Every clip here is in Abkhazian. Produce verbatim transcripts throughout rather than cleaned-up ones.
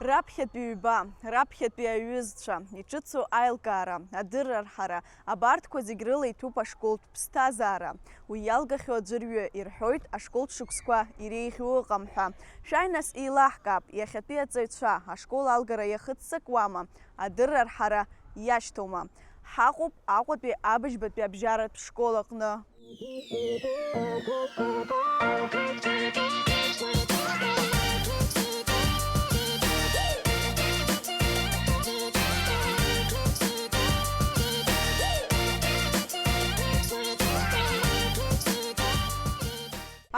Раԥхьатәи ҩба, раԥхьатәи аҩызцәа, иҿыцу аилкаара, адырра арҳара, абарҭқәа зегь рыла иҭәуп ашколтә ԥсҭазаара. Уи иалгахьоу аӡәырҩы ирҳәоит ашколтә шықәсқәа иреиӷьу ыҟам ҳәа. Шәааи нас еилаҳкаап, иахьатәи аҵаҩцәа ашкол алгара иахыццакуама, адырра арҳара иашьҭоума? Ҳаҟоуп Аҟәатәи абыжьбатәи абжьаратә школ аҟны.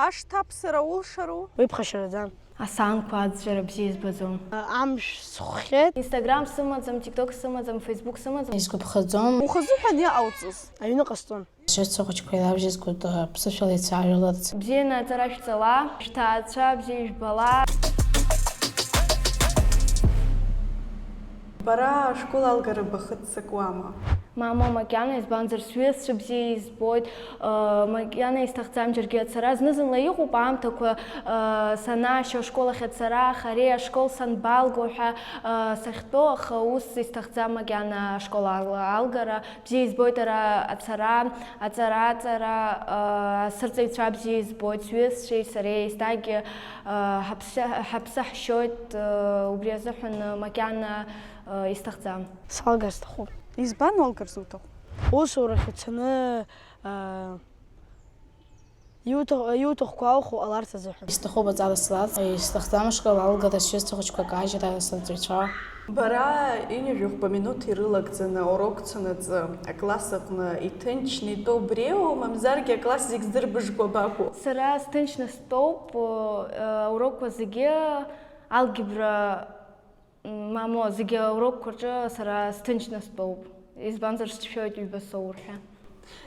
Ашҭаԥсара улшару? Уи ԥхашьараӡам. Асаанқәа аӡәӡәара бзиа избаӡом. Амш схәхьеит. Instagram сымаӡам, TikTok сымаӡам, Facebook сымаӡам. Исгәаԥхаӡом. Ухазы ҳәан иҟауҵоз. Аҩны ҟасҵон. Сыхәыҷқәа еилабжьазго ԥсышәала ицәажәаларц. Бзианы аҵара шәҵала, шәҭаацәа бзиа ижәбала. Бара ашкол алгара бахыццакуама? Мамоу, макьана, избанзар, сҩызцәа бзиа избоит, э, макьана исҭахӡам џьаргьы ацара. Зны-зынла иҟоуп аамҭақәа, э, санаашьо ашкол ахь ацара, аха ари ашкол санбалго ҳәа, э, сахьтәоу, аха ус исҭахӡам макьана ашкол ал-, алгара. Бзиа избоит ара ацара, аҵара-аҵара, э, сырҵаҩцәа бзиа избоит, сҩызцәеи сареи еснагь, э, ҳаԥсы, ҳаԥсы ҳшьоит, э, убри азыҳәан, э, макьана, э, исҭахӡам. Салгар сҭахуп. Избан уалгар зуҭаху? Усурахь уцаны, э, Иуҭаху, иуҭахқәоу ауха уҟаларц азыҳәан. Исҭахуп аҵара слац, исҭахӡам ашкол алгара, сҩызцәа хәыҷқәа акажьра, сырҵаҩцәа. Бара ҩажәи жәохәба минуҭ ирылагӡаны аурок цанаҵы, акласс аҟны иҭынчны итәоу бреиуоу, мамзаргьы акласс зегь здырбыжкуа бакәу? Сара сҭынчны стәоуп, э, аурокқәа зегьы, алгебра, Мамоу, зегьы аурокқәа рҿы сара сҭынчны стәоуп, избанзар, сшәоит ҩба соур ҳәа.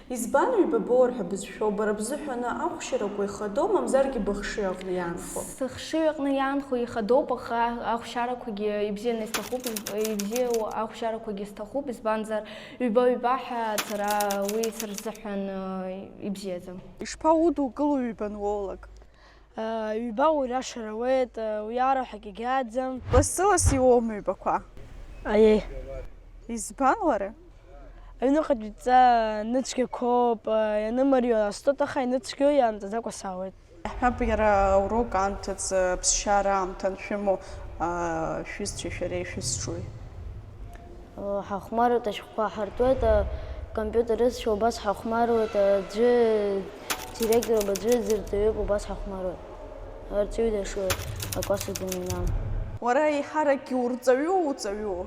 Избан ҩба боур ҳәа бызшәо, бара бзыҳәаны ахәшьарақәа ихадоу, мамзаргьы быхшыҩ аҟны иаанхо? Сыхшыҩ аҟны иаанхо ихадоуп, аха ахәшьарақәагьы ибзианы исҭахуп, ибзиоу ахәшьарақәагьы сҭахуп, избанзар, ҩба-ҩба ҳәа ацара уи сырзыҳәан, э, ибзиаӡам. Ишԥаудукыло ҩбан уоулак? Ҩба уриашара ауеит, уиараҳәагь егьаӡам. Лассы-ласс иуоума ҩбақәа? Аиеи. Избан уара? Аҩныҟатәи дҵа ныцәгьақәоуп, ианымариоу астот аха иныцәгьоу иаамҵаӡакәа саауеит. Иаҳҳәап, иара аурок аамҭазы ԥсшьара аамҭа аншәымоу, шәҩызцәеи шәареи шәызҿуи? Ҳахәмаруеит, ашәҟәқәа ҳартуеит, акомпиутер рызшәа убас ҳахәмаруеит, аӡәы директоруп, аӡәы дырҵаҩуп, убас ҳахәмаруеит. Арҵаҩы дашуеит, акласс аҿы иҩнам. Уара еиҳаракгьы урҵаҩу, уҵаҩу?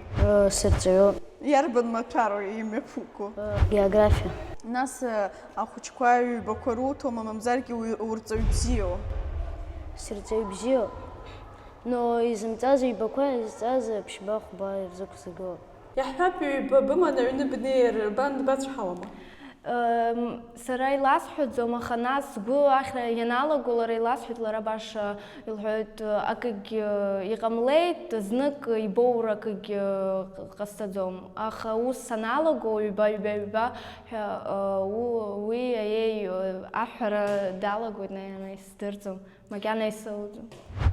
Сырҵаҩуп. Иарбан маҭәароу имҩаԥуго? Географиа. Нас, ахәыҷқәа ҩбақәа руҭома, мамзаргьы уи-, урҵаҩ бзиоу? Сырҵаҩ бзиоу? Но изымҵаз ҩбақәа, изҵаз ԥшьба-хәба ирзықәзыгоуп. Иаҳҳәап, ҩба быман аҩны бнеир, бан дбацәҳауама? Ем, сара иласҳәаӡом, аха нас сгәы ахьра ианалаго, лара иласҳәеит, лара баша илҳәоит, акгьы иҟамлеит, знык ибоур акгьы ҟасҵаӡом. Аха ус саналаго, ҩба, ҩба, ҩба ҳәа, э, у-, уи аиеи, э, аҳәара далагоит, наверное, исдырӡом. Макьана исоуӡом.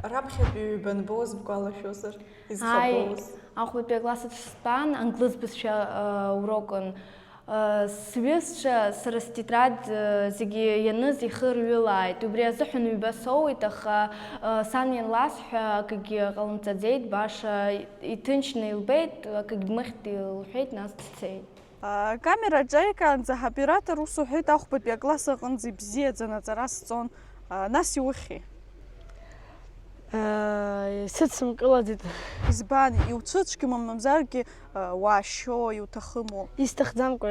Раԥхьатәи ҩба анбоуаз бгәалашәозар, ааи, изхабоз? Ахәбатәи акласс аҿы стәан, англыз бызшәа, э, урокын. Э, сҩызцәа сара стетрадь, э, зегьы ианыз ихырҩылааит. Убри азыҳәан ҩба соуит, аха, э, сан ианласҳәа, акгьы ҟалымҵаӡеит, баша иҭынчны илбеит, акгьы дмыхьт, илҳәеит, нас дцеит. Акамера аҿаикаанӡа ҳоператор ус уҳәеит, ахәбатәи акласс аҟынӡа ибзиаӡаны аҵара сҵон, нас иухьи? Сыдсымкылаӡеит. Избан, иуцәыцәгьоума, мамзаргьы уаашьо, иуҭахыму? Исҭахӡамкәа,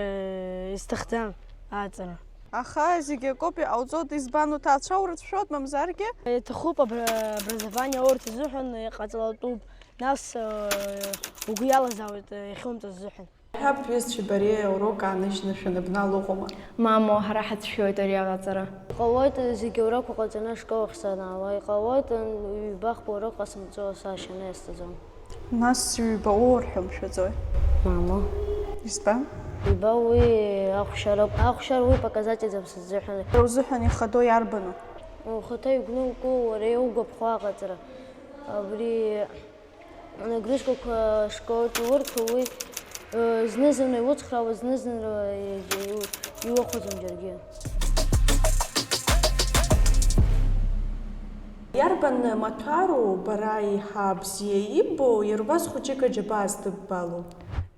исҭахӡам аҵара. Аха зегь акоуп иҟауҵоит, избан, уҭаацәа урыцәшәоит, мамзаргьы? Иҭахуп абра-, образование урҭ рзыҳәан иҟаҵалатәуп, нас угәы иалазаауеит иахьумҵаз азыҳәан. Ҳәа, бҩызцәеи бареи аурок ааныжьны шәаныбнал ыҟоума? Мамоу, ҳара ҳацәшәоит ари аҟаҵара. Ҟалоит, зегь аурокқәа ҟаҵаны ашкол ахь санаауа, иҟалоит, ҩба-хԥа урок ҟасымҵо саашьаны иасҵаӡом. Нас ҩба уоур ҳәа умшәаӡои? Мамоу. Избан? Ҩба уи ахәшьароуп. Ахәшьара уи показательӡам сзыҳәан. Уара узыҳәан ихадоу иарбану? Ухаҭа игәнымкыло уара иугәаԥхо аҟаҵара. Абри Анагрузкақәа ашколаҿ иурҭо уи, э, зны-зынла иуцхраауа, зны-зынла иу-, иухәаӡом џьаргьы. Иарбан маҭәару бара еиҳа бзиа иббо, иара убас хәыҷык аџьабаа здыббало?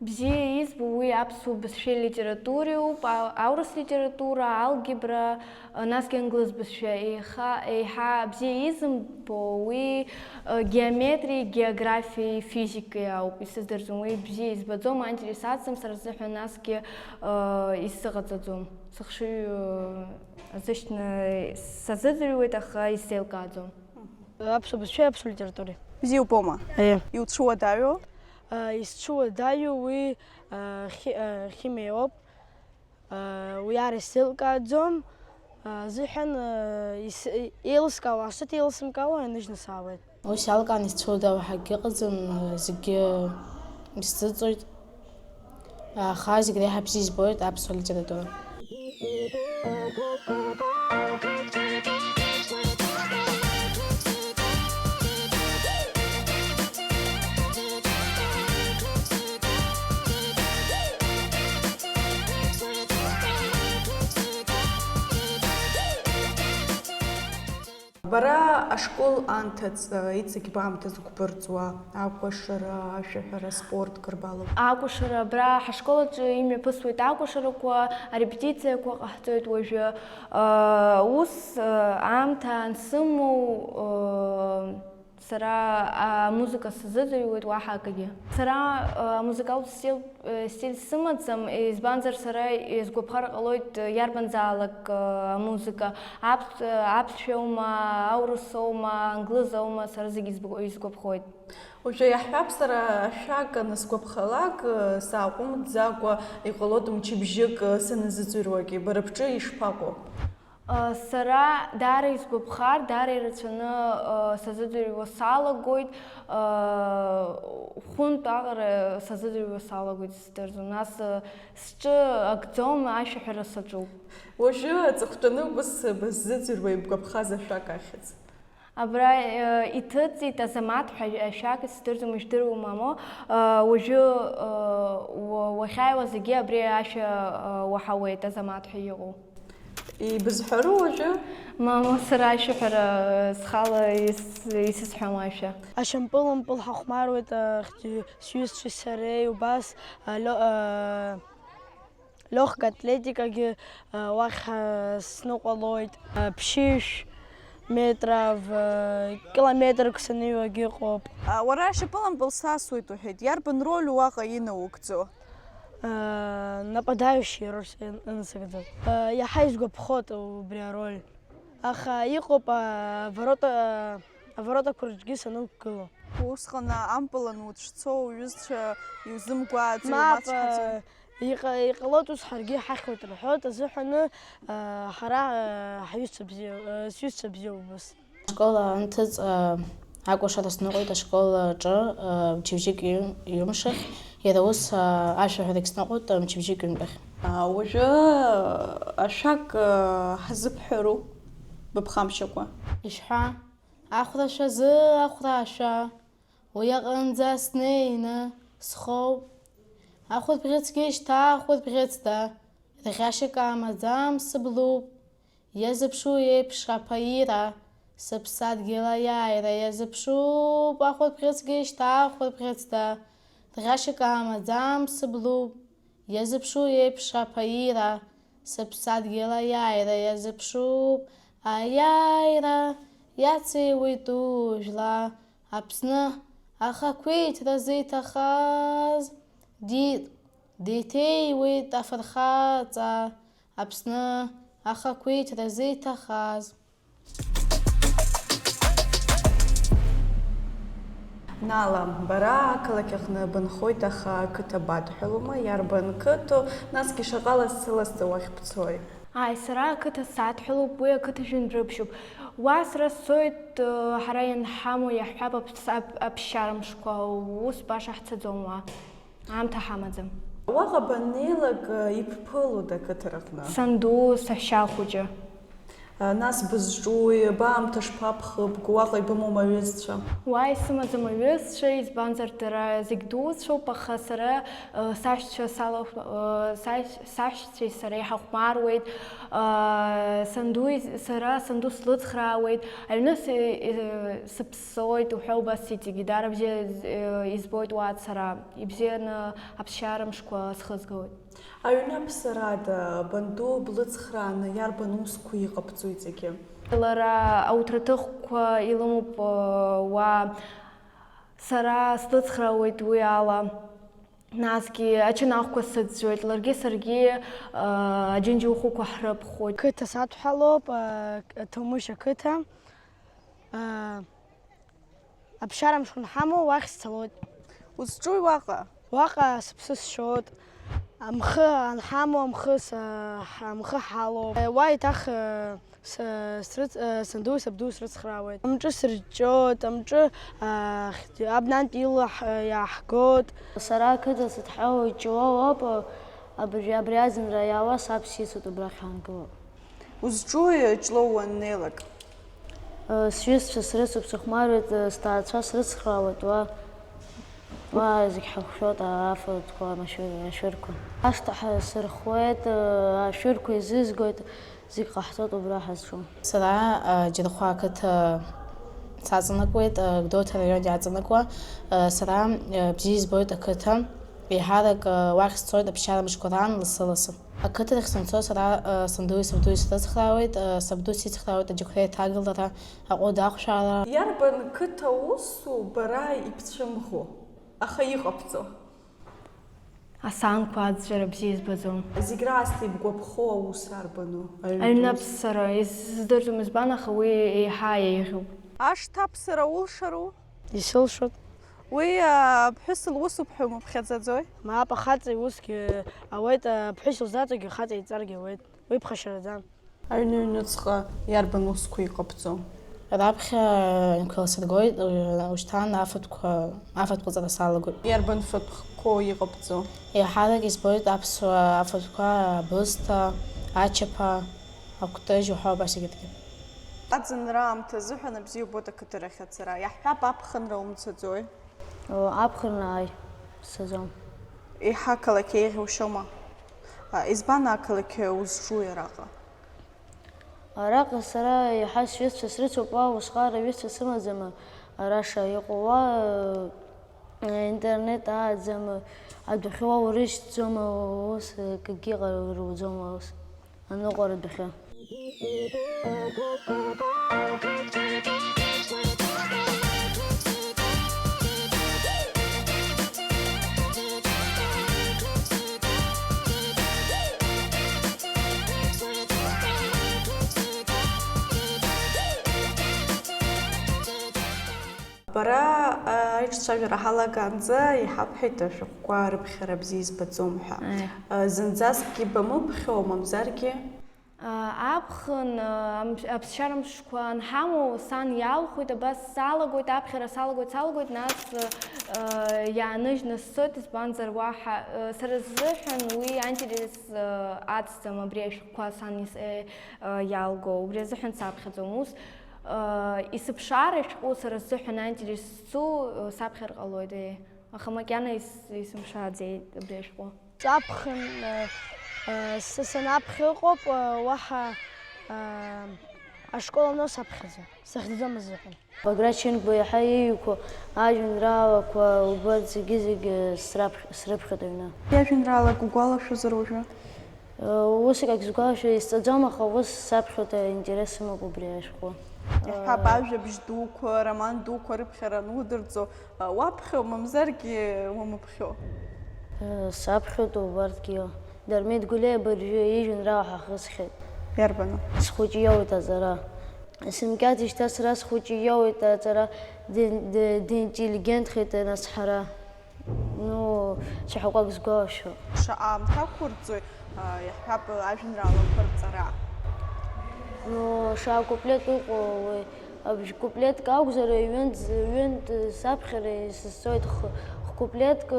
Бзиа избо уи аԥсуа бызшәеи литературеи ауп, а-, аурыс литература, алгебра, насгьы англыз бызшәа. Еиха, еиҳа бзиа изымбо уи, э, геометриеи географиеи физикеи ауп, исыздырӡом, уи бзиа избаӡом, аинтерес аҵам сара сзыҳәан, насгьы, э, исзыҟаҵаӡом. Сыхшыҩ, э, азышьҭны сазыӡырҩуеит, аха исзеилкааӡом. Аԥсуа бызшәеи аԥсуа литературеи. Бзиа убома? Аиеи. Иуцәуадаҩу? Исцәуадаҩу уи, э, хи-, э, химиа иоуп. Э, уи ара исзеилкааӡом, э, азыҳәан, э, ис-, еилыскаауа, ашҭа еилысымкаауа ианыжьны саауеит. Ус иалкааны исцәуадаҩу ҳәа акгьы ыҟаӡам, э, зегьы исзыҵоит. Аха зегь реиҳа бзиа избоит аԥсуа литература. Бара ашкол анҭыҵ, иҵегь баамҭа зықәбырҵуа, акәашара, ашәаҳәара, спорт кыр балоуп. Акәашара, абра ҳашкол аҿы имҩаԥысуеит акәашарақәа, арепетициақәа ҟаҳҵоит уажәы. Э, ус, э, аамҭа ансымоу, э, сара амузыка сазыӡырҩуеит уаҳа акгьы. Сара, э, амузыкалтә стил, э, стиль сымаӡам, избанзар сара исгәаԥхар ҟалоит, э, иарбанзаалак, э, амузыка, аԥ-, э, аԥсшәоума, аурысоума, англызоума, сара зегьы избо-, исгәаԥхоит. Уажәы иаҳҳәап, сара ашәак анысгәаԥхалак, сааҟәымҵӡакәа иҟалоит мчыбжьык саназыӡырҩуагьы. Бара бҿы ишԥаҟоу? Сара даара исгәаԥхар, даара ирацәаны сазыӡырҩуа салагоит, хәынтә аҟара сазыӡырҩуа салагоит, сыздырӡом, нас сҿы акӡом, ашәаҳәара саҿуп. Уажәы аҵыхәтәаны ус быззыӡырҩуа ибгәаԥхаз ашәак ахьӡ? Абра, э, иҭыҵит Азамаҭ ҳәа ашәак, исдырӡом, ижәдыруа мамоу, э, уажәы, э, уа-, уахьааиуа зегьы абри ашәа, э, уаҳауеит, Азамаҭ ҳәа иҟоу. Ибызҳәару уажәы? Мамоу, сара ашәаҳәара, э, схала ис-, исызҳәом ашәа. Ашьампылампыл ҳахәмаруеит, э, хьти-, сҩызцәеи сареи, убас, э, лё-, э, Лёгка атлетикагьы, а, уахь, а, сныҟәалоит. А, ԥшьышә метров, а, километрк саныҩуагьы ыҟоуп. А, уара ашьапылампыл сасуеит уҳәеит. Иарбан роль уаҟа инаугӡо? А, нападающий роль ин-, инасыгӡоит. А, иаҳа исгәаԥхоит убри ароль. Аха иҟоуп, а, ворота, а, аворотақәа рҿгьы санықәгыло. Усҟан ампыл ануцәцо уҩызцәа иузымгәааӡо, мап, иумацҳаӡо? Иҟа-, иҟалоит ус, ҳаргьы иҳахьуеит рҳәоит азыҳәаны, а, ҳара, а, ҳҩызцәа бзиа, а, сҩызцәа бзиоуп ус. Ашкол анҭыҵ, а, акәашара сныҟәеит ашкол аҿы, а, мчыбжьык ҩым-, ҩымшахь, иара ус, а, ашәаҳәарагь сныҟәеит, а, мчыбжьык ҩынтәахь. А, уажәы, а, ашәак, а, ҳазыбҳәару, быԥхамшьакәа? Ишәҳәа, ахәрашәа зы ахәрашәа, уи аҟынӡа снеины схоуп. Ахәырбӷьыцгьы шьҭа ахәырбӷьыцда, рӷьашьак амаӡам сыблуп. Иазыԥшу еиԥш аԥаира, сыԥсадгьыл аиааира иазыԥшуп. Ахәырбӷьыцгьы шьҭа ахәырбӷьыцда, рӷьашьак амаӡам сыблуп. Иазыԥшу еиԥш аԥаира, сыԥсадгьыл аиааира иазыԥшуп. Аиааира иациуеит ужәла, Аԥсны ахақәиҭра зиҭахаз, ди-, диҭеиуеит афырхаҵа, Аԥсны ахақәиҭра зиҭахаз. Нала, бара ақалақь аҟны бынхоит, аха ақыҭа бадҳәалома, иарбан қыҭоу, насгьы шаҟа лассы-лассы уахь бцои? Ааи, сара ақыҭа садҳәалоуп, уи ақыҭа жәҩан рыбжьуп. Уа сара сцоит, ы, ҳара ианҳамоу, иаҳҳәап, аԥс-, ап-, аԥсшьара мшқәа, ус баша ҳцаӡом уа. Аамҭа ҳамаӡам. Уаҟа баннеилак, ибԥылода ақыҭараҟны? Санду, саҳәшьа хәыҷы. Нас бызҿуи, баамҭа шԥаԥхыбго, уаҟа ибымоума аҩызцәа? Уа исымаӡам аҩызцәа, избанзар, дара зегь дуцәоуп, аха сара, э, сашьцәа салахә-, э, сашь-, сашьцәеи сареи ҳахәмаруеит, э, сандуи, сара санду слыцхраауеит, аҩны с-, э, сыԥссоит уҳәа убас иҵегьы, даара бзиа, э, избоит уа ацара, ибзианы аԥсшьара мшқәа схызгауеит. Аҩны аԥсарада, банду блыцхрааны, иарбан усқәа иҟабҵо иҵегьы? Лара ауҭраҭыхқәа илымоуп, уа, сара слыцхраауеит уи ала. Насгьы ачанахқәа сыӡәӡәоит, ларгьы саргьы, аџьынџьуахәқәа ҳрыԥхоит. Қыҭа садҳәалоуп, Ҭамышь ақыҭа. Аԥсшьара мшқәа анҳамоу, уахь сцалоит. Узҿуи уаҟа? Уаҟа сыԥсы сшьоит. Амхы анҳамоу, амхы са-, амхы ҳалоуп. Уа еиҭах, э, с-, срыц-, э, сандуи сабдуи срыцхраауеит. Амҿы сырҷҷоит, амҿы, э, хь-, абнантә ила ҳ-, иааҳгоит. Сара ақыҭа сыдҳәалоу Ҷлоу ауп, абри, абри аӡынра иаауа саб сицуп, убрахь аангылоуп. Узҿуи, Ҷлоу, уаннеилак? Сҩызцәа срыцуп, сыхәмаруеит, сҭаацәа срыцхраауеит уа. Уа зегь ҳахәшәоит, афатәқәа, амашәыр-, ашәырқәа. Ашҭа ҳасырхуеит, ашәырқәа еизызгоит, зегь ҟаҳҵоит убра ҳазҿу. Сара, Џьархәа ақыҭа саҵанакуеит, Гәдоуҭа араион иаҵанакуа. Сара бзиа избоит ақыҭа, еиҳарак уахь сцоит аԥсшьара мшқәа раан лассы-лассы. Ақыҭарахь санцо сара, э, сандуи сабдуи срыцхраауеит, э, сабду сицхраауеит аџьықәреи аҭагылара, аҟәыд ахәшәаара. Иарбан қыҭа усу бара ибцәымӷу, аха иҟабҵо? Асаанқәа аӡәӡәара бзиа избаӡом. Зегь раасҭа ибгәаԥхо аус арбану? Аҩнатә ус. Аҩнаԥсара, исыздырӡом избан, аха уи еиҳа еиӷьуп. Ашҭаԥсара улшару? Исылшоит. Уи аԥҳәыс лусуп ҳәа умыԥхьаӡаӡои? Мап, ахаҵа иусгьы ауеит, аԥҳәыс илзаҵогьы ахаҵа иҵаргьы ауеит. Уи ԥхашьараӡам. Аҩны аҩныҵҟа иарбан усқәа иҟабҵо? Раԥхьа нқәа еилсыргоит, ушьҭан афатәқәа, афатә ҟаҵара салагоит. Иарбан фатәқәоу иҟабҵо? Еиҳарак избоит аԥсуа афатәқәа, абысҭа, ачаԥа, акәтыжь уҳәа убас егьырҭгьы. Аӡынра аамҭа азыҳәан абзиа убоит ақыҭарахь ацара. Иаҳҳәап, аԥхынра умцаӡои? Аԥхынра, ааи, сцаӡом. Еиҳа ақалақь еиӷьушьома? Избан ақалақь узҿуи араҟа? Араҟа сара еиҳа сҩызцәа срыцуп, уа усҟан рҩызцәа сымаӡам, араҟа иҟоу уа, э, интернет ааӡам, адәахьы уа урышьҭӡом, ус акгьы ҟарулӡом, ус. Аныҟәара адәахьы. Бара, а, аиҿцәажәара ҳалагаанӡа иҳабҳәеит ашәҟәқәа рыԥхьара бзиа избаӡом ҳәа. Аиеи. А, зынӡаскгьы бамыԥхьо, мамзаргьы? А, аԥхын, а, ам-, аԥсшьара мшқәа анҳамоу, сан иалхәеит, абас салагоит, аԥхьара салагоит, салагоит, нас, а, иааныжьны сцоит, избанзар, уаҳа, а, сара сзыҳәан уи аинтерес, а, ацҵам, абри ашәҟәқәа сан ис-, э, а, иалго, убри азыҳәан саԥхьаӡом. Ус, Исыԥшаар ашәҟәы сара сзыҳәан аинтерес зцу саԥхьар ҟалоит, еи. Аха макьана ис-, исымшааӡеит абри ашәҟәы. Саԥхын, са санаԥхьа ыҟоуп, уаҳа ашкол ану саԥхьаӡа, сахьӡом азыҳәан. Баграт Шьынқәба иаҳа ииҩқәо ажәеинраалақәа убарҭ зегьы-зегьы сраԥхь-, срыԥхьоит аҩны. Иажәеинраалак угәалашәозар уажәы? Уск акгьы сгәалашәо исҵаӡом, аха ус саԥхьоит, аинтерес сымоуп убри ашәҟәы. Иаҳҳәап, ажәабжь дуқәа, роман дуқәа рыԥхьара анудырҵо, уаԥхьоу, мамзаргьы уамыԥхьо? Саԥхьоит убарҭгьы. Дырмит Гәлиа абыржәы ижәеинраала ҳахысхьеит. Иарбану? Схәыҷы иоуеит аҵара. Сымқьаҭ ишьҭа сара схәыҷы иоуеит аҵара, дин-, ди-, динтеллигентхеит, нас ҳара. Ну, цәаҳәақәак сгәалашәо. Шаҟа аамҭа ақәырҵои, а, иаҳҳәап, ажәеинраалақәа рҵара? Ну, шаҟа куплет ыҟоу, уи абжь куплетк акәзар, ҩынтә, ҩынтә саԥхьара исызҵоит, х-, хкуплетк,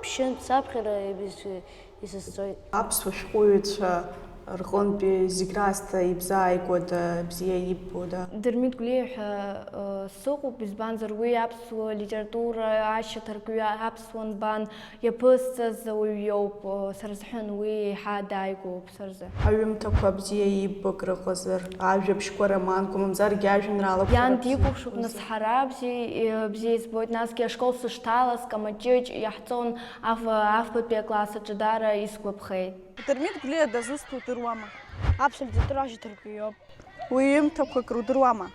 ԥшьынтә саԥхьара ис-, исызҵоит. Аԥсуа шәҟәыҩҩцәа Рҟынтәи зегь раасҭа ибзааигәада, бзиа иббода? Дырмит Гәлиа ҳәа, э, сыҟоуп, избанзар, уи аԥсуа литература ашьаҭаркҩы, аԥсуа нбан иаԥызҵаз ауаҩ иоуп, э, сара сзыҳәан уи еиҳа дааигәоуп сара сзы. Аҩымҭақәа бзиа иббо акрыҟазар, ажәабжьқәа, романқәа, мамзаргьы ажәеинраалақәа. Иан дикәыхшоуп, нас ҳара бзиа, э, бзиа избоит, насгьы ашкол сышҭалаз, Камаҷыҷ иаҳҵон аф-, афбатәи акласс аҿы, даара исгәаԥхеит. Дырмит Гәлиа дызусҭоу удыруама? Аԥсуа литература ашьаҭаркҩы иоуп. Уи иҩымҭақәа акрудыруама?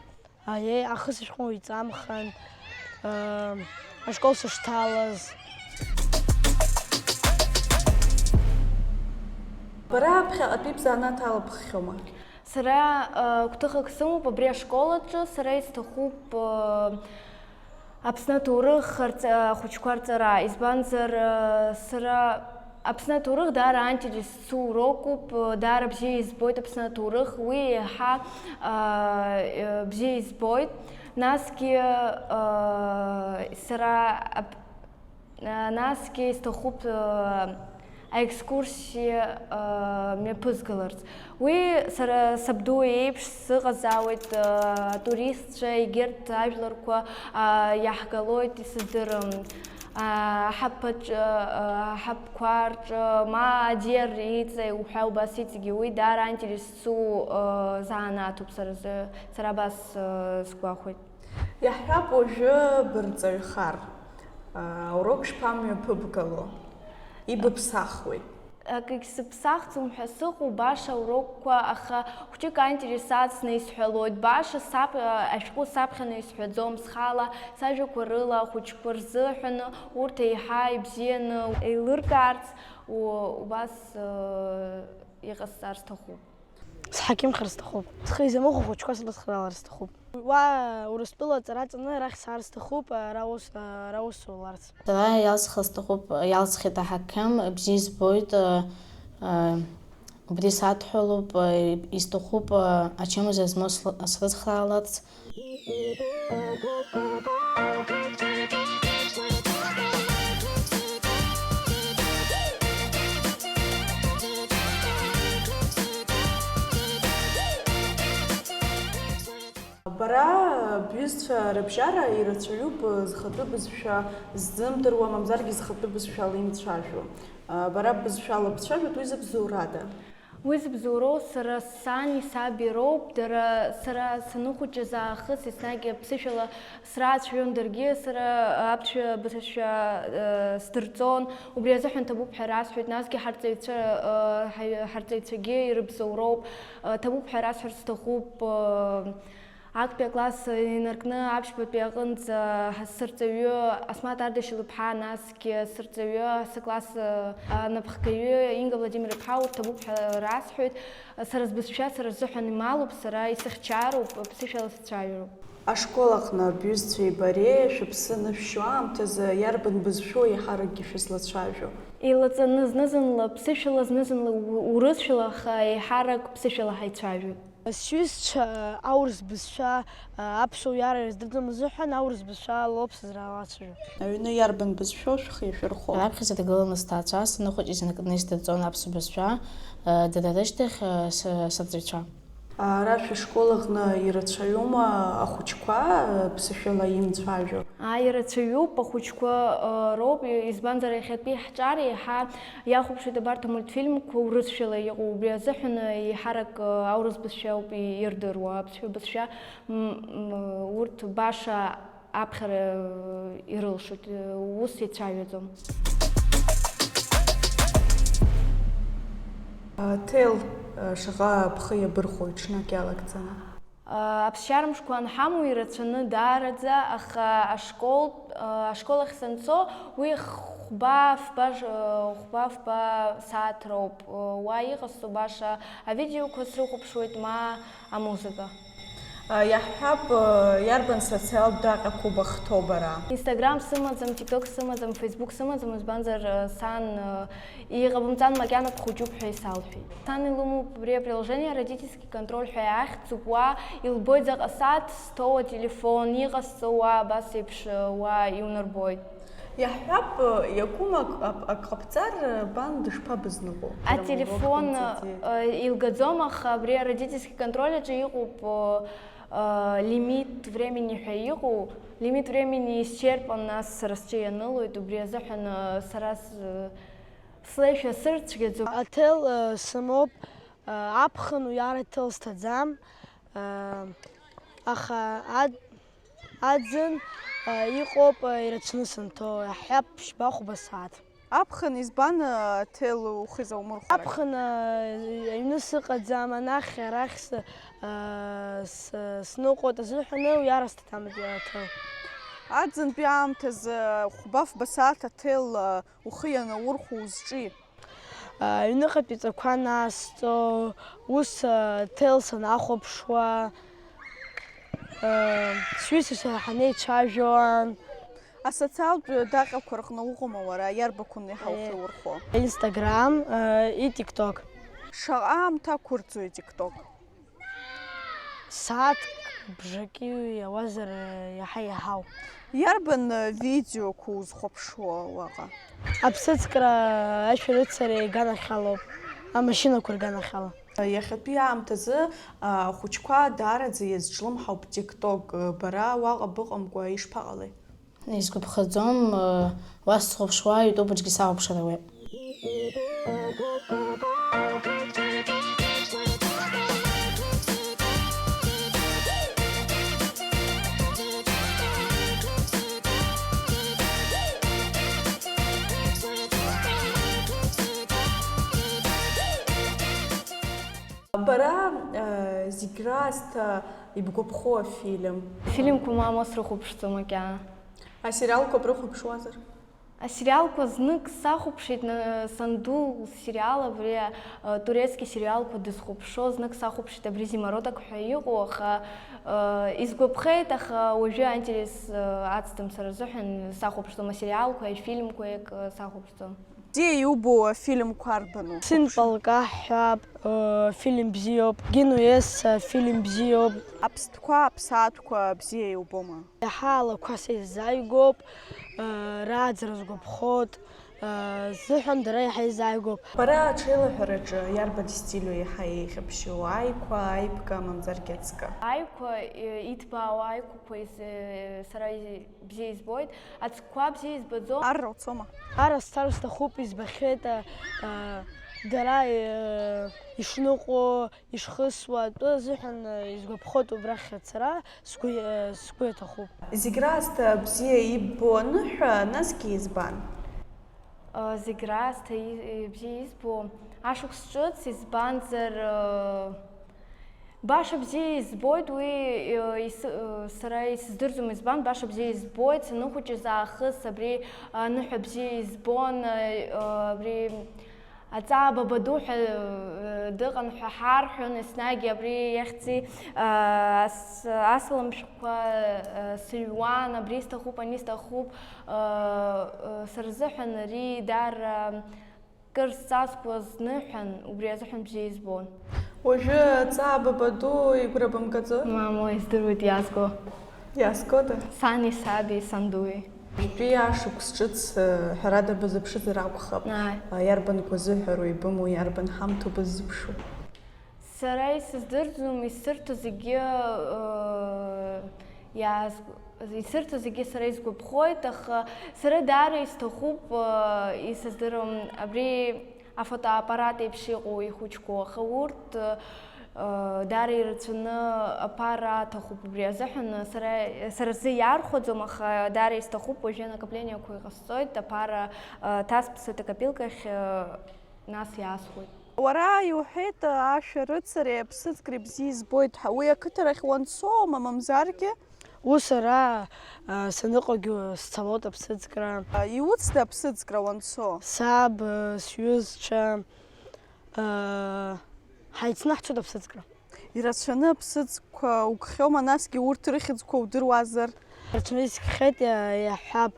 Аиеи, ахысыбжьқәа уиҵамхан, э, ашкол сышҭалаз. Бара ԥхьаҟатәи бзанааҭ албххьоума? Сара, э, гәҭыхак сымоуп абри ашкол аҿы, сара исҭахуп, э, Аԥсны аҭоурых арҵ-, ахәыҷқәа рҵара, избанзар, э, сара Аԥсны аҭоурых даара аинтерес зцу урокуп, э, даара бзиа избоит Аԥсны аҭоурых, уи еиҳа, э, э, бзиа избоит. Насгьы, э, сара ап-, э, насгьы исҭахуп, э, аекскурсиа, э, мҩаԥызгаларц. Уи сара сабду еиԥш сыҟазаауеит, э, атуристцәа, егьырҭ ажәларқәа, э, иаҳгалоит, исыздырам. Э, аҳаԥаҿ-, э, аҳаԥқәа рҿы, ма аӡиар иҵа уҳәа убас иҵегьы, уи даара аинтерес зцу, э, занааҭуп сара сзы, сара абас, э, сгәахәит. Иаҳҳәап, уажәы бырҵаҩхар, э, аурок шԥамҩаԥыбгало? Ибыԥсахуеи? Акгьы сыԥсахӡом ҳәа сыҟоу баша урокқәа, аха хәҷык аинтерес ацны исҳәалоит. Баша сап-, ашәҟәы саԥхьаны исҳәаӡом схала, сажәақәа рыла ахәыҷқәа рзыҳәаны урҭ еиҳа ибзианы еилыркаарц у-, убас, э, иҟасҵар сҭахуп. Сҳақьымхар сҭахуп. Схы изамыхәо ахәыҷқәа срыцхраалар сҭахуп. Уа Урыстәыла аҵара ҵаны арахь саар сҭахуп, ара ус, ара ус уларц. Сара иалсхра сҭахуп, иалсхит аҳақьым, бзиа избоит, э, э, убри садҳәалоуп, э, исҭахуп, э, ачымазара змоу сры-, срыцхрааларц. Бара бҩызцәа рыбжьара ирацәаҩуп зхатәы бызшәа ззымдыруа, мамзаргьы зхатәы бызшәала имцәажәо. Бара бызшәала бцәажәоит, уи зыбзоурада? Уи зыбзоуроу сара сани саби роуп, дара сара саныхәыҷыз аахыс еснагь аԥсышәала срацәажәон, даргьы сара аԥсшәа бызшәа, э, сдырҵон, убри азыҳәан ҭабуп ҳәа расҳәоит, насгьы ҳарҵаҩцәа, э, ҳаҩ-, ҳарҵаҩцәагьы ирыбзоуроуп, э, ҭабуп ҳәа расҳәарц сҭахуп, э, актәи акласс инаркны аԥшьбатәи аҟынӡа ҳа-, сырҵаҩы Асмаҭ Ардашьыл-иԥҳа, насгьы сырҵаҩы, сыкласс, э, анапхгаҩы Инга Владимир-иԥҳа урҭ ҭабуп ҳәа расҳәоит. Сара сбызшәа сара сзыҳәан ималуп, сара исыхьчароуп, ԥсышәала сцәажәароуп. Ашкол аҟны бҩызцәеи бареи шәыԥсы анышәшьо аамҭазы иарбан бызшәоу еиҳаракгьы шәызлацәажәо? Еилаҵаны, зны-зынла ԥсышәала, зны-зынла у-, урысшәала, аха еиҳарак ԥсышәала ҳаицәажәоит. Сҩызцәа аурыс бызшәа, аԥсуа иара ирыздырӡом азыҳәан, аурыс бызшәа лоуп сызлацәажәо. Аҩны иарбан бызшәоу шәхы иашәырхәо? Раԥхьаӡа дгыланы сҭаацәа саныхәыҷыз инаркны исдырҵон аԥсуа бызшәа, дара рышьҭахь, сы-, сырҵаҩцәа. Ара шәышкол аҟны ирацәаҩума ахәыҷқәа ԥсышәала имцәажәо? Ааи, ирацәаҩуп, ахәыҷқәа, э, роуп, избанзар, иахьатәи ҳҿар еиҳа иахәаԥшуеит абарҭ амультфильмқәа урысшәала иҟоу, убри азыҳәан, э, еиҳарак, э, аурыс бызшәа ауп и-, ирдыруа, аԥсшәа бызшәа, м, м, урҭ баша аԥхьара, э, ирылшоит, э, ус ицәажәаӡом. Ҭел, шаҟа бхы иабырхәои ҽнак иалагӡаны? Аԥсшьара мшқәа анҳамоу ирацәаны даараӡа, аха ашкол, ашкол ахь санцо, уи хәба-фба, хәба-фба сааҭ роуп. Уа иҟасҵо баша авидеоқәа срыхәаԥшуеит, ма амузыка. Иаҳҳәап, иарбан социалтә даҟьақәоу бахҭоу бара? Instagram сымаӡам, TikTok сымаӡам, Facebook сымаӡам, избанзар, сан, иҟабымҵан макьана бхәыҷуп ҳәа исалҳәеит. Сан илымоуп абри априложение, родительский контроль ҳәа иахьӡуп, уа илбоит заҟа сааҭ сҭоу ателефон, иҟасҵо уа абас еиԥш, уа иунарбоит. Иаҳҳәап, иакәым ак, ак, ак ҟабҵар, бан дышԥабызныҟәо? Ателефон, э, илгаӡом, аха абри ародительский контроль аҿы иҟоуп, э, э, лимит времени ҳәа иҟоу, лимит времени исчерпан, нас сара сҿы ианылоит, убри азыҳәан, э, сара с-, слеишәа сырцәгьаӡом. Аҭел, э, сымоуп, э, аԥхын уи ара ҭел сҭаӡам, э, аха ад-, Аӡын, а, иҟоуп, а, ирацәаны санҭоу, иаҳҳәап, ԥшьба-хәба сааҭ. Аԥхын избан, а, Ҭел ухы изаумырхәар? Аԥхын, а, аҩны сыҟаӡам, анахь арахь сы-, а, сы-, сныҟәоит азыҳәаны уи арасҭа ҭамаҵ-, Ҭел. Аӡынтәи аамҭазы хәба-фба сааҭ Аҭел, а, ухы ианаурхәо узҿи? Аҩныҟатәи ҵақәа насҵо, ус ҭел санахәаԥшуа, сҩызцәа сара ҳанеицәажәо. Асоциалтә даҟьақәа рҟны уҟоума уара, иарбақәын еиҳа ухы иурхәо? Instagram, и TikTok. Шаҟа аамҭа ақәырҵои TikTok? Сааҭк бжаки иауазар иаҳа иаҳау. Иарбан видеоқәа узхәаԥшуа уаҟа? Аԥсыӡкра ашәарыцара иганахьалоуп, амашьынақәа рганахьала. Иахьатәи аамҭазы ахәыҷқәа даараӡа иазҿлымҳауп TikTok, бара уаҟа быҟамкәа ишԥаҟалеи? Исгәаԥхаӡом, уа схәаԥшуа, ютуб аҿгьы сахәаԥшыр ауеит. Бара зегь раасҭа ибгәаԥхо афильм? Афильмқәа мамоу срыхәаԥшӡом макьана. Асериалқәа брыхәаԥшуазар? Асериалқәа знык сахәаԥшит, на-, санду лсериал абри, а, турецки сериалқәа дызхәаԥшуа, знык сахәаԥшит абри Зимородок ҳәа иҟоу, аха, а, исгәаԥхеит, аха уажәы аинтерес, а, ацдам сара сзыҳәан, сахәаԥшӡом асериалқәа, афильмқәа еик, а, сахәаԥшӡом. Бзиа иубо афильмқәа арбану? Сын полка ҳҳәап, э, фильм бзиоуп, Генуэзса фильм бзиоуп. Аԥстәқәа, аԥсаатәқәа бзиа иубома? Иаҳа алақәа са исзааигәоуп, э, рааӡара сгәаԥхоит, э, сзыҳәан дара иаҳа исзааигәоуп. Бара аҽеилаҳәараҿы иарбан стилю еиҳа еиӷьыбшьоу, аиқәа, аиԥка, мамзаргьы аҵкы? Аиқәа, э, иҭбаау аиқәақәа из-, э, сара из-, бзиа избоит, аҵкқәа бзиа избаӡом. Арра уцома? Ара сцар сҭахуп, избахьеит, а, а, дара, э, ишныҟәо, ишхысуа атәы азыҳәан, э, исгәаԥхоит убрахь ацара, сгәы, э, сгәы иаҭахуп. Зегь раасҭа бзиа иббо аныҳәа, насгьы избан? Э, зегь раасҭа и-, бзиа избо ашықәс ҿыц, избанзар, э, Баша бзиа избоит уи, э, ис-, э, сара исыздырӡом избан, баша бзиа избоит, саныхәыҷыз аахыс абри аныҳәа бзиа избон, э, э, абри аҵаа бабаду ҳәа, э, дыҟан ҳәа ҳарҳәон, еснагь абри иахьӡи, э, ас-, асалам шәҟәқәа, э, сыҩуан, абри сҭахуп, ани сҭахуп, э, э, сара сзыҳәан ари даара Кыр сҵазкуа зныҳәан, убри азыҳәан бзиа избон. Уажәы аҵаа бабаду игәра бымгаӡои? Мамоу, издыруеит иазго. Иазгода? Сани саби, сандуи. Уажәтәи ашықәс ҿыц, э, ҳәарада базыԥшызар акәхап. Ааи. Э, иарбан гәазыҳәароу ибымоу, иарбан ҳамҭоу быззыԥшу? Сара исыздырӡом, исырҭо зегьы, э, иааз-, исырҭо зегьы сара исгәаԥхоит, аха сара даара исҭахуп, э, исыздырам, абри афотоаппарат еиԥш иҟоу ихәыҷқәоу, аха урҭ, э, даара ирацәаны аԥара аҭахуп убри азыҳәан, сара, сара сзы иархәаӡом, аха даара исҭахуп, уажәы анакоплениақәа иҟасҵоит, аԥара, э, ҭасԥсоит акопилкахь, э, нас иаасхәоит. Уара иуҳәеит, ашәарыцареи аԥсыӡкреи бзиа избоит ҳәа. Уи ақыҭарахь уанцоума, мамзаргьы? Ус ара, а, саныҟоугьы сцалоит аԥсыӡкра. А, иуцда аԥсыӡкра уанцо? Саб, а, сҩызцәа, а, ҳаицны ҳцоит аԥсыӡкра. Ирацәаны аԥсыӡқәа угхьоума, насгьы урҭ рыхьӡқәа удыруазар? Ирацәаны исгхьеит, иа-, иаҳҳәап,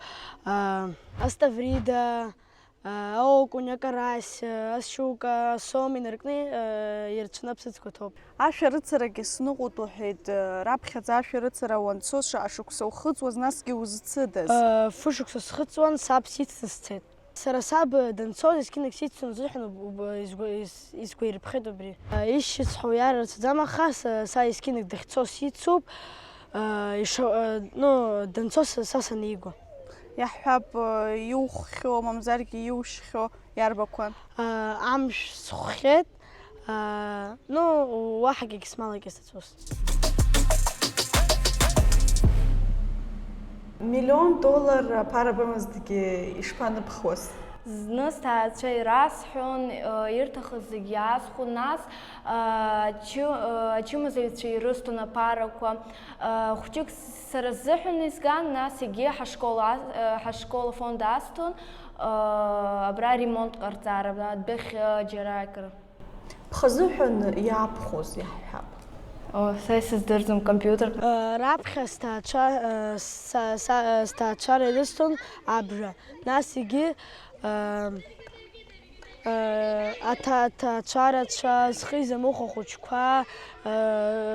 а, Аставрида, Аокунь, акарась, асиука, асом инаркны ирцәаны аԥсыӡқәа ҭоуп. Ашәарыцарагьы сныҟәоит уҳәеит, раԥхьаӡа ашәарыцара уанцоз шаҟа шықәса ухыҵуаз, насгьы узцыдаз? Фышықәса схыҵуан, саб сицны сцеит. Сара саб данцоз, есқьынагь сиццон азыҳәан уб-, уб-, изгәа-, из-, изгәаирԥхеит убри. Ишьцәҳәа уиар рацәаӡам, аха са, са есқьынагь дахьцо сицуп, иша-, ну, данцо са, са санигәа. Иаҳҳәап, иуххьоу, мамзаргьы иушьхьоу иарбақәан? Амшә схәхьеит, ну, уаҳагьы егьсмалакьысит ус. Миллион доллар аԥара бымазҭгьы ишԥаныԥхуаз? Зны сҭаацәа ирасҳәон, ирҭахыз зегь иаасхәон, нас, ачы-, ачымазаҩцәа ирысҭон аԥарақәа. Хәҷык сара сзыҳәан изган, нас егьи ҳашкол ас-, ҳашкол афонд асҭон, абра ремонт ҟарҵар, адәахь џьара акыр. Бхазыҳәан иаабхәоз иаҳҳәап. О, са исыздырӡом, компиутер. Раԥхьа сҭаацәа, са, са, сҭаацәара ирысҭон абжа, нас егьи, аҭа-, аҭаацәарацәа, зхы изамыхәо ахәыҷқәа,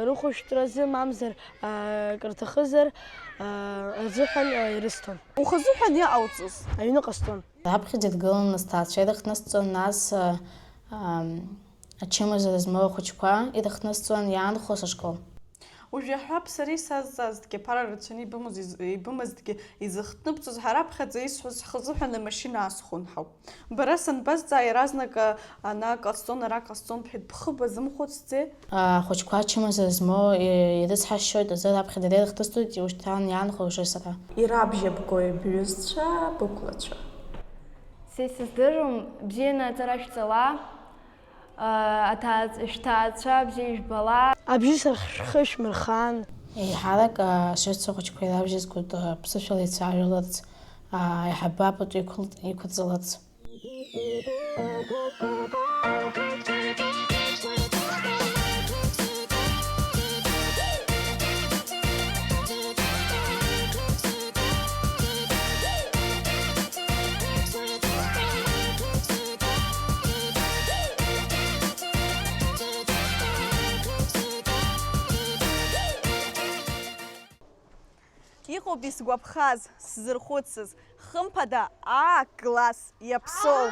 рыхәышәтәразы, мамзар, акрырҭахызар, азыҳәан ирысҭон. Ухазыҳәан иҟауҵоз? Аҩныҟа стәон. Раԥхьаӡа дгыланы сҭаацәа ирыхҭнысҵон, нас, а, ам, ачымазара змоу ахәыҷқәа ирыхҭнысҵон иаанхоз ашкол. Уажә иаҳҳәап, сара исазҵаазҭгьы аԥара рацәаны ибымоз из-, ибымазҭгьы изыхҭныбҵоз, ҳара раԥхьаӡа исҳәоз ҳхазыҳәан амашьына аасхәон ҳәа. Бара санбазҵаа, иаразнак, а, ана ҟасҵон, ара ҟасҵон бҳәеит, бхы базымхәыцӡеи? Ахәыҷқәа ачымазара змоу, и-, ирыцҳасшьоит азы раԥхьа дара ирыхҭысҵоит, ушьҭан иаанхо уже сара. Ирабжьабгои бҩызцәа, бықәлацәа? Са исыздыруам, бзианы аҵара шәҵала, а, аҭаацәа, шәҭаацәа бзиа ижәбала. Абжьы сара шәхы шәмырхан. Еиҳарак, а, сҩызцәа хәыҷқәа ирабжьазгоит, а, ԥсышәала ицәажәаларц, а, аиҳабы апату иқәлт-, иқәырҵаларц. Иҟоуп исгәаԥхаз, сзырхәыцыз, хымԥада, аа, класс, иаԥсоу.